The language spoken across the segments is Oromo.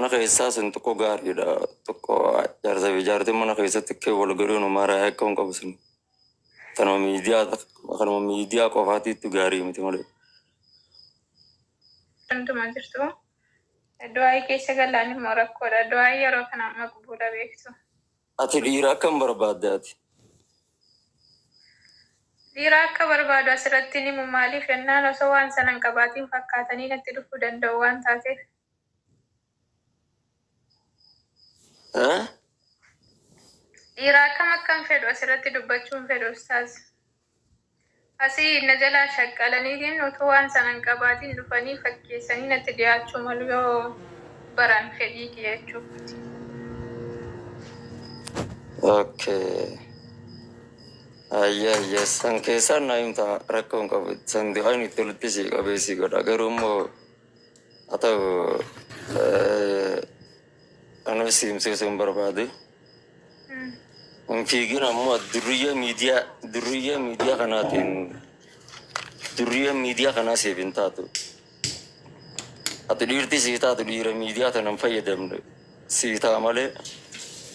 Mana keessaa sun xiqqoo gaariidha. Xiqqoo jaarsa fi jaartiin mana keessatti kee wal godhuun maraa akka hin qabu sun. Tanuma miidiyaa kanuma miidiyaa qofaatiitti gaarii miti malee. Hunduma jirtu. Du'aayii keessa galaan immoo rakkoodha. Du'aayii yeroo kana maqbuula beektu. Ati dhiira akkam barbaadde ati? Dhiira akka barbaadu asirratti ni himu maaliif jennaan osoo waan sana hin qabaatiin fakkaatanii natti dhufuu danda'u waan taateef. Eh? Dhiira akkam akkam fedhu asirratti dubbachuu hin fedhu ustaaz. Asii na jalaa shaqqalaniitiin utuu waan sana hin qabaatiin dhufanii fakkeessanii natti dhiyaachuu malu yoo baran fedhii kiyya jechuuti. Okay. Ayya ayya san keessaan naa himta rakkoo hin qabu. San du'aan itti walitti sii qabee sii godha. Garuu immoo haa ta'u anuus si himsiisuu hin barbaadu. Hin fiigin ammoo durriyyee miidiyaa durriyyee miidiyaa kanaatiin durriyyee miidiyaa kanaa siif hin taatu. Ati dhiirti sii taatu dhiira miidiyaa tana hin fayyadamne sii ta'a malee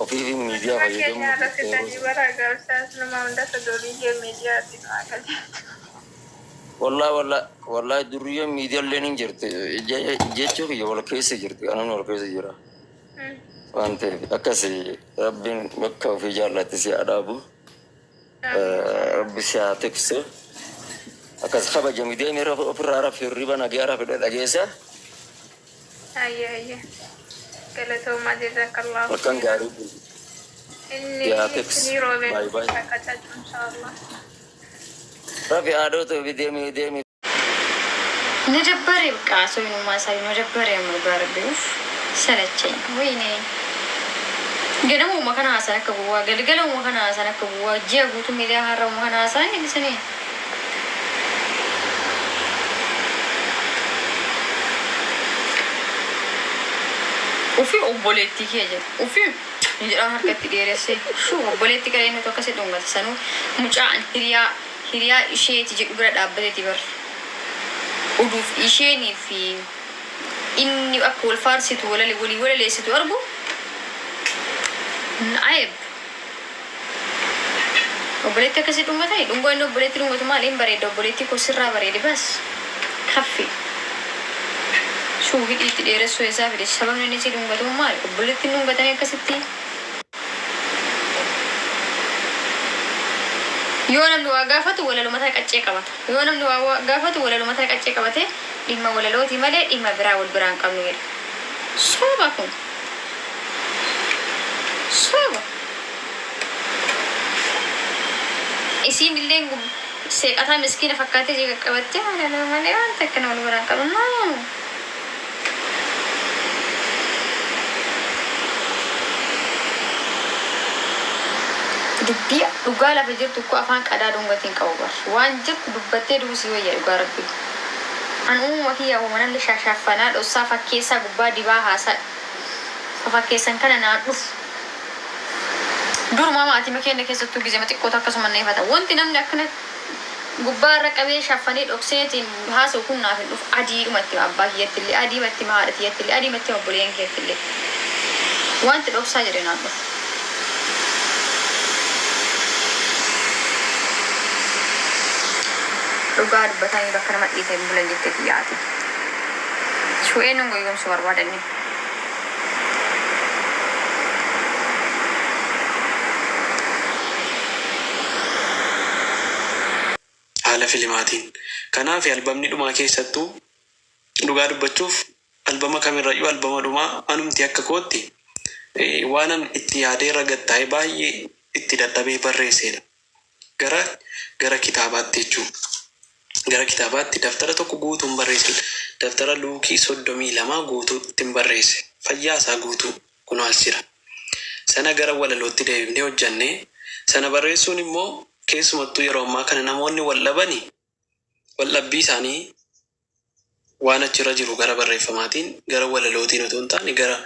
ofiif miidiyaa Nama fayyadamuu keenya irra jettee yeroo fixanii bara gaabsaas nama hundatu duriyyee miidiyaatti nu agarsiisa. Wallahi wallahi wallahi durriyyeen miidiyaa illee hin jirti jechuu kiyya wal keessa jirti anaan wal keessa jira. Waan ta'eef akkasi rabbiin bakka ofii jaallatti si haa dhaabu. Rabbi si haa tiksu. Akkas kabajami deemi ofirraa rafi hirriba nagaa rafi dhageessa. Ayye ayye. Galatoomaa jazakallahu Halkan khairan. gaarii buli. Inni Si haa tiksu. isinii roobee Baay baay. kakatatu inshallah. Rafi haadhoo fi deemi deemi. መደበር ይብቃ። ሰው ማሳይ መደበር የምጋርቢውፍ ሰለቸኝ። ወይኔ ገደሙ kana haasan akka gowwaa galgaluma kana haasan akka gowwaa ji'a guutuu miidiyaa har'uma kana haasan ibsanii. Ufi obboleettii kee jedhu ufi jedhaan harkatti dheeressee shuu obboleetti garee nuti akkasii dhungate sanuu mucaan hiriyaa hiriyaa isheeti jedhu bira dhaabbateeti bar uduuf isheenii fi inni akka wal faarsitu walale walii walaleessitu argu ayib obboleetti akkasii dhungatanii dhungoo inni obboleetti dhungatu maal hin bareeda obboleetti koo sirraa bareede bas kaffi shuu hidhiitti dheeressuu isaa fide sababni inni si dhungatu maal obboleetti dhungatanii akkasitti yoo namni waa gaafatu walaluma qaccee qabata yoo namni waa gaafatu walaluma qaccee qabate dhimma walalooti malee dhimma biraa wal biraan qabnu jedha sooba kun sooba isiin illee seeqataa miskiina fakkaatee jee qaqqabattee walaloo malee wanta akkana wal biraan qabnu no. Dubbii dhugaa lafa jirtu koo afaan qadaa dhungatiin qabu bar waan jirtu dubbattee duusii wayya dhugaa rabbi an uumama kiyya uumanalli shaashaffanaa dhossaa fakkeessaa gubbaa dibaa haasaa fakkeessan kana naan dhufu durumaa maatii keenya keessattuu gizema xiqqoota akkasuma na ifata wanti namni akkana gubbaa irra qabee shaffanee dhokseetiin haasa'u kun naaf hin dhufu adiidhumatti abbaa kiyyatti illee adiimatti haadha kiyyatti illee adiimatti obboleeyyan kiyyatti illee wanti dhoksaa jedhe naan dhufu. Dhugaa dubbatanii bakka nama dhiitee bulan jettee xiyyaati. Shu'ee nun goyyomsuu barbaadanne. Haala filimaatiin. Kanaaf albamni dhumaa keessattuu dhugaa dubbachuuf albama kamirrayyuu albama dhumaa anumti akka kootti waan an itti yaadee irra gattaa'ee baay'ee itti dadhabee barreessedha. Gara gara kitaabaatti jechuudha. Gara kitaabaatti daftara tokko guutuun barreesse. Daftara luukii 32 guutuu ittiin barreesse. Fayyaa isaa guutuu kunoo as jira. Sana gara walalootti deebifnee hojjannee sana barreessuun immoo keessumattuu yeroo ammaa kana namoonni wal dhabanii wal dhabbii isaanii waan achirra jiru gara barreeffamaatiin gara walalootiin otoo hin taane gara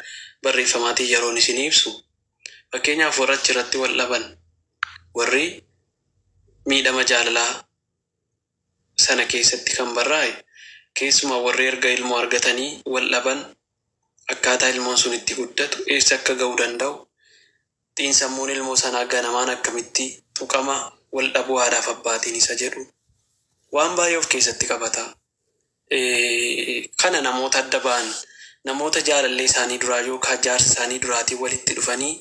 barreeffamaatiin yeroon isin ibsu. Fakkeenyaaf warra achirratti wal dhaban warri miidhama jaalalaa sana keessatti kan barraa'e keessumaa warri erga ilmoo argatanii wal dhaban Akkaataa ilmoon sun itti guddatu, eessa akka ga'uu danda'u, xiinsammuun ilmoo sanaa ganamaan akkamitti tuqama, wal dhabuu haadhaaf abbaatiin isa jedhu waan baay'ee of keessatti qabata. Kana namoota adda ba'an, namoota jaalallee isaanii duraa yookaan jaarsa isaanii duraatiin walitti dhufanii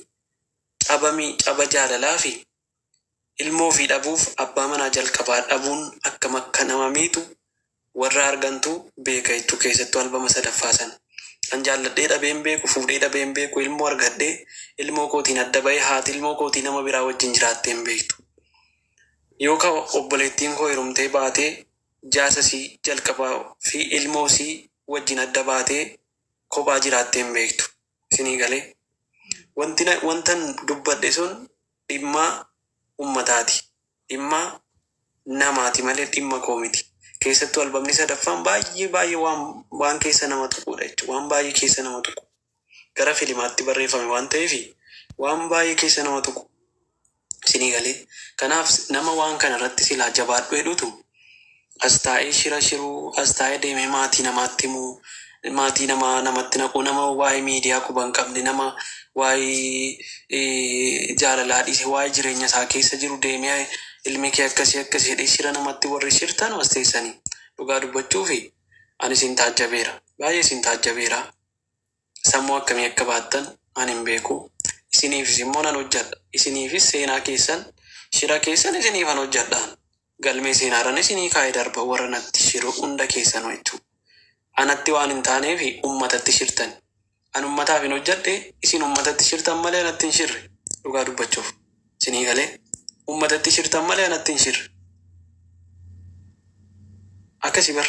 cabami caba jaalalaa fi ilmoo ofii dhabuuf abbaa manaa jalqabaa dhabuun akkam akka nama miitu warra argantu beeka jechuu, keessattuu albama sadaffaa sana. An jaalladhee dhabeen beeku, fuudhee dhabeen beeku, ilmoo argadhee ilmoo kootiin adda ba'ee haati ilmoo kootii nama biraa wajjin jiraattee hin beektu. Yookaan obboleettiin koo heerumtee baatee jaarsa sii jalqabaa fi ilmoo sii wajjin adda baatee kophaa jiraattee hin beektu. Isinii galee? Wanti wantan dubbadhe sun dhimma ummataati. Dhimma namaati malee dhimma koo miti. Keessattuu albamni sadaffaan baay'ee baay'ee waan keessa nama tuqudha jechuudha. Waan baay'ee keessa nama tuqu. Gara filimaatti barreeffame waan ta'eef waan baay'ee keessa nama tuqu. Isinii galee? Kanaaf nama waan kana irratti silaa jabaadhu jedhutu as taa'ee shira shiruu, as taa'ee deemee maatii namaatti himuu, maatii namaa namatti naquu, nama waa'ee miidiyaa quba hin qabne, nama waa'ee jaalalaa dhiise, waa'ee jireenya isaa keessa jiru deemee ilmi kee akkasii akkasii jedhee shira namatti warri shirtan as teessanii dhugaa dubbachuu fi ani isin taajjabeera. Baay'ee isin taajjabeera. Sammuu akkamii akka baattan ani hin beeku. Isiniifis immoo nan hojjedha. Isiniifis seenaa keessan, shira keessan isiniifan hojjedha. Galmee seenaarran isinii kaa'ee darba warra natti shiru hunda keessanuu jechuudha. Anatti waan hin taaneef ummatatti shirtan. An ummataaf hin hojjedhe, isin ummatatti shirtan malee anatti hin shirre, dhugaa dubbachuuf. Isinii galee? Ummatatti shirtan malee anatti hin shirre. Akkasi bar.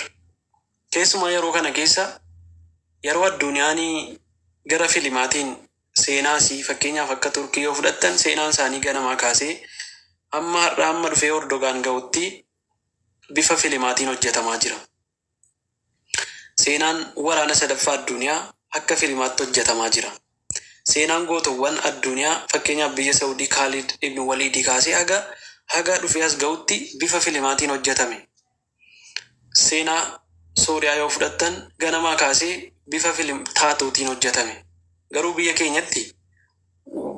Keessumaa yeroo kana keessa, yeroo addunyaan gara filimaatiin seenaa isii, fakkeenyaaf akka Turkii yoo fudhattan, seenaan isaanii ganamaa kaasee hamma har'a hamma dhufee Erdogaan ga'utti bifa filimaatiin hojjetamaa jira. Seenaan waraana sadaffaa addunyaa akka filimaatti hojjetamaa jira. Seenaan gootowwan addunyaa, fakkeenyaaf biyya Saudii, Kaalid ibn Waliidii kaasee haga dhufee as ga'utti bifa filimaatiin hojjetame. Seenaa Sooriyaa yoo fudhattan ganamaa kaasee bifa filim taatootiin hojjetame. Garuu biyya keenyatti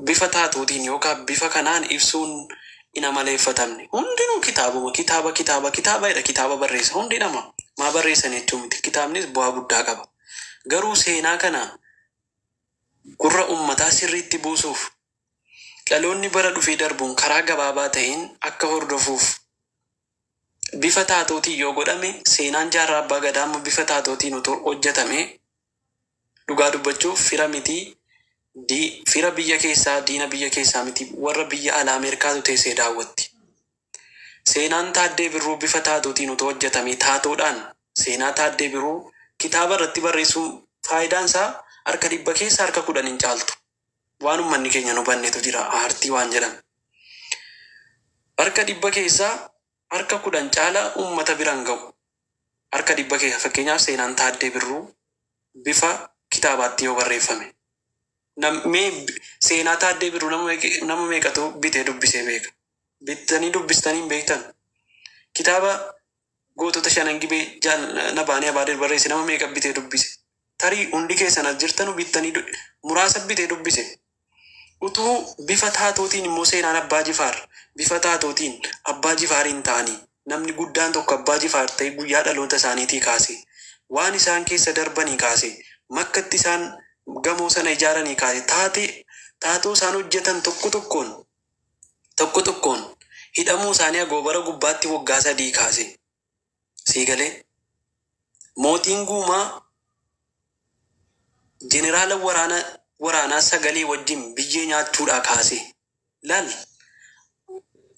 bifa taatootiin yookaan bifa kanaan ibsuun hin amaleeffatamne. Hundinuu kitaabuma, kitaaba, kitaaba, kitaaba jedha, kitaaba barreessa. Hundi nama maa barreessan jechuu miti. Kitaabnis bu'aa guddaa qaba. Garuu seenaa kana gurra ummataa sirriitti buusuuf, dhaloonni bara dhufee darbuun karaa gabaabaa ta'een akka hordofuuf bifa taatootiin yoo godhame, seenaan jaarraa abbaa gadaa amma bifa taatootiin otoo hojjetame, dhugaa dubbachuuf fira miti, fira biyya keessaa, diina biyya keessaa miti, warra biyya alaa Ameerikaatu teessee daawwatti. Seenaan Taaddee Birruu bifa taatootiin otoo hojjetame, taatoodhaan seenaa Taaddee Birruu kitaaba irratti barreessuun faayidaan isaa harka 100 keessa harka 10 hin caaltu. Waan uummanni keenya nu hubannetu jira, aartii waan jedhamu. Harka 100 keessaa harka 10 caala uummata biraan ga'u. Harka 100 keessa, fakkeenyaaf seenaan Taaddee Birruu bifa kitaabaatti yoo barreeffame. Mee seenaa Taaddee Birruu nama meeqatu bitee dubbisee beeka? Bittanii dubbistanii hin beektan. Kitaaba gootota shanan gibee Nabaanii Abaadir barreesse nama meeqa bitee dubbise? Tarii hundi keessan as jirtanu bittanii muraasa bitee dubbise. Utuu bifa taatootiin immoo seenaan Abbaa Jifaar bifa taatootiin Abbaa Jifaariin ta'anii, namni guddaan tokko Abbaa Jifaar ta'e, guyyaa dhaloota isaaniitii kaase, waan isaan keessa darbanii kaase, makkatti isaan gamoo sana ijaaranii kaase, taatee taatoo isaan hojjetan tokko tokkoon tokko tokkoon, hidhamuu isaanii agoobara gubbaatti waggaa 3 kaase, sii galee, mootiin guumaa jeneraala waraanaa sagalee wajjin biyyee nyaachuudhaa kaase, laal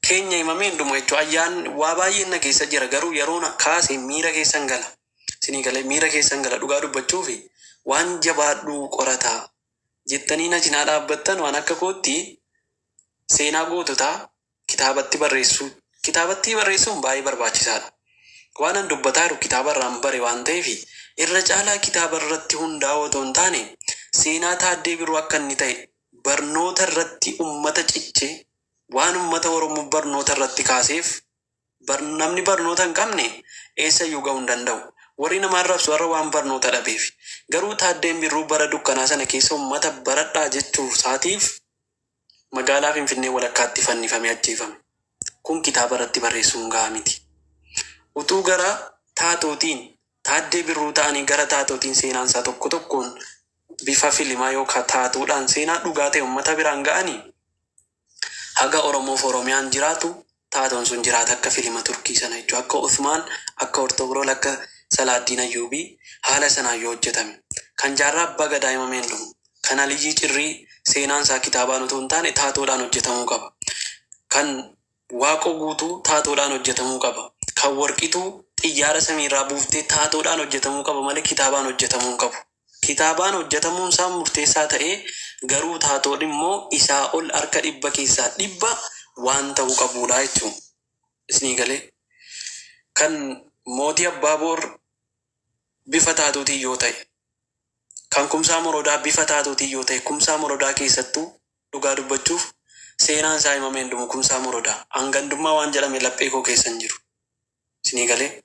keenya himamee hin dhumu jechuudha. Ayyaan waa baay'een na keessa jira, garuu yeroon kaase miira keessan gala. Isinii galee? Miira keessan gala. Dhugaa dubbachuufi waan jabaadhuu qorataa jettanii na cinaa dhaabbattan, waan akka kootti seenaa goototaa kitaabatti barreessuu, kitaabatti barreessuun baay'ee barbaachisaadha. Waan an dubbataa jiru kitaaba irraan bare waan ta'eef, irra caalaa kitaaba irratti hundaa'uu otoo hin taane, seenaa Taaddee Birruu akka inni ta'e barnoota irratti ummata ciche, waan ummata Oromoo barnoota irratti kaaseef, namni barnoota hin qabne eessayyuu ga'uu hin danda'u. Warri nama arrabsu har'a waan barnoota dhabeef. Garuu Taaddeen Birruu bara dukkanaa sana keessa uummata baradhaa jechuu isaatiif magaalaa Finfinnee walakkaatti fannifamee ajjeefame. Kun kitaaba irratti barreessuun gahaa miti. Utuu gara taatootiin Taaddee Birruu ta'anii gara taatootiin seenaan isaa tokko tokkoon bifa filimaa yookaan taatuudhaan seenaa dhugaa ta'e uummata biraan ga'anii, haga Oromoof Oromiyaan jiraatu taatoon sun jiraata akka filima Turkii sana jechuudha. Akka Uthmaan, akka Ortogrool, akka Salaaddiin Ayyuubii haala sanaan yoo hojjetame. Kan Jaarraa Abbaa Gadaa himamee hin dhumu. Kan Aliyyii Cirrii seenaan isaa kitaabaan otoo hin taane taatoodhaan hojjetamuu qaba. Kan Waaqoo Guutuu taatoodhaan hojjetamuu qaba. Kan Warqituu xiyyaara samiirraa buuftee taatoodhaan hojjetamuu qaba malee kitaabaan hojjetamuu hin qabu. Kitaabaan hojjetamuun isaa murteessaa ta'ee, garuu taatoon immoo isaa ol harka 100 keessaa 100 waan ta'uu qabuudha jechuun. Isinii galee? Kan Mootii Abbaaboor bifa taatootiin yoo ta'e, kan Kumsaa Morodaa bifa taatootiin yoo ta'e, Kumsaa Morodaa keessattuu dhugaa dubbachuuf seenaan isaa himamee hin dhumu Kumsaa Morodaa. Hangandummaa waan jedhame laphee koo keessa hin jiru. Isinii galee?